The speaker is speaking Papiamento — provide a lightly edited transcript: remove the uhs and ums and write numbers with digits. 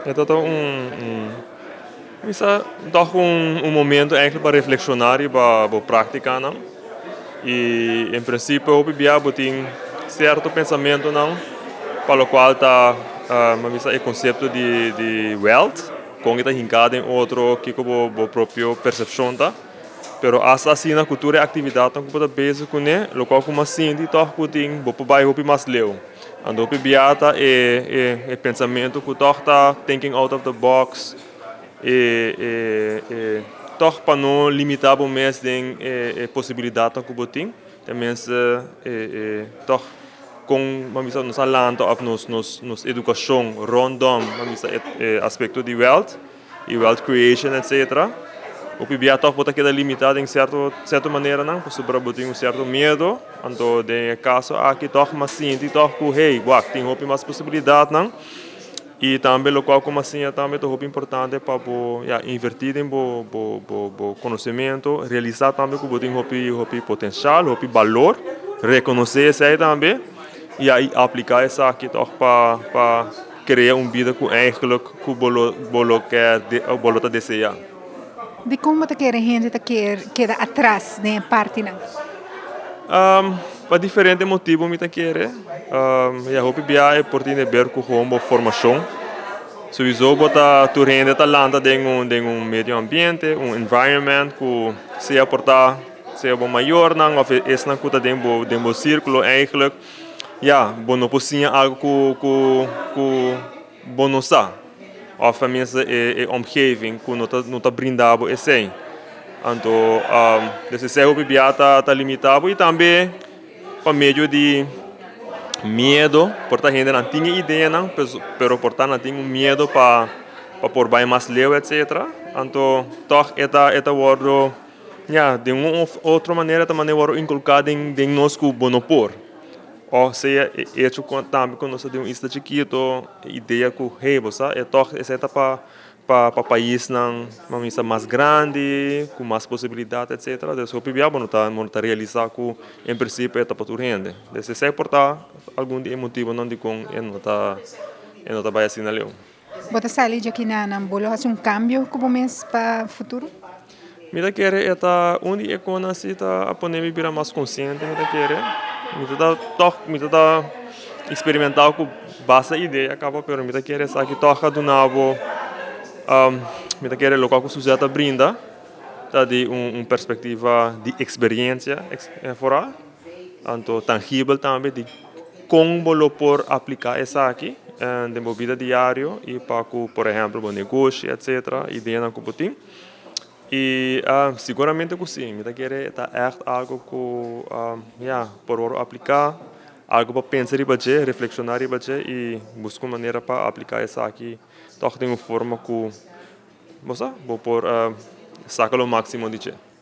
E ta un bisa toch un momento eigenlijk pa reflekshoná riba bo práktikanan. I en prinsipio hopi bia bo tin sierto pensamentunan pa lokual ta bisa e konsepto di wealth, kon e ta hinká den otro, kiko bo propio persepshon ta. Pero asta asina ku tur e aktividatnan ku bo ta bezig kuné, lokual ku mi a sinti tòg ku tin bo por bai hopi mas leu. Anto hopi bia ta e pensamentu ku tòg ta thinking out of the box, e tòg pa no limitá bo mes den e posibilidatnan ku bo tin. Tenminste tòg kon ban bisa nos a lanta òf nos edukashon rondom ban bisa e aspekto di wealth i wealth creation etcetera. Hopi bia tòg bo ta keda limitá den sierto maneranan pasobra bo tin un sierto miedo. Anto den e kaso aki tòg mi a sinti tòg ku hey, wak, tin hopi mas posibilidatnan. I tambe lokual ku mi a siña tambe ta hopi importante pa bo, ya, invertí den bo konosementu, realisá tambe ku bo tin hopi hopi potensial, hopi balor, rekonosé esei tambe i ai apliká esaki tòg pa krea un bida ku eigenlijk ku bo lo ke bo lo ta deseá. Dikon bo ta kere hende ta keda atras den e partinan? Pa diferente motibu mi ta kere. Ya, hopi bia e por tin di ber ku gewoon bo formashon. Sowieso bo ta tur hende ta lanta den un medio ambiente, un environment ku sea por ta sea bo mayornan òf esnan ku ta den bo sírkulo eigenlijk. Ya, bo no por siña algu ku bo no sa. Òf tenminste e omgeving ku no ta brinda bo esei. Anto, dus esei hopi bia ta limitá bo i tambe pa medio di miedo, por ta hendenan tin e ideanan, pero por ta nan tin un miedo pa por bai mas leu, etcetera. Anto tòg e ta wòrdu, ya, di un òf otro manera ta manera wòrdu inkulká den nos ku bo no por. O sea, e hecho ku tambe ku nos ta den un isla chikitu, idea ku hey, bo sa, e tòg esei ta pa paisnan, ban bisa, mas grandi, ku mas posibilidat, etcetera. Dus hopi bia bo no ta realisá ku en prinsipio e ta pa tur hende. Dus esei por ta algun di e motibunan dikon e no ta bai asina leu. Bo ta sali di akinan, bo lo hasi un kambio ku bo mes pa futuro? Mi ta kere e ta un di e kosnan si ta a pone mi bira mas konsiente, mi ta kere. Mi ta tòg mi ta eksperimentá ku basta idea kaba, pero mi ta kere esaki tòg a duna bo, mi ta kere lokual ku Suzette a brinda ta di un perspektiva di eksperensia vooral, anto tangibel tambe di kon bo lo por apliká esaki den bo bida diario i pa ku, por ehèmpel, bo negoshi, etcetera, ideanan ku bo tin. I siguramente ku si, mi ta kere ta ègt algu ku, ya, por wòrdu apliká, algu pa pensa riba dje, reflekshoná riba dje i buska un manera pa apliká esaki tòg den un forma ku bo sa, bo por saka lo máksimo di dje.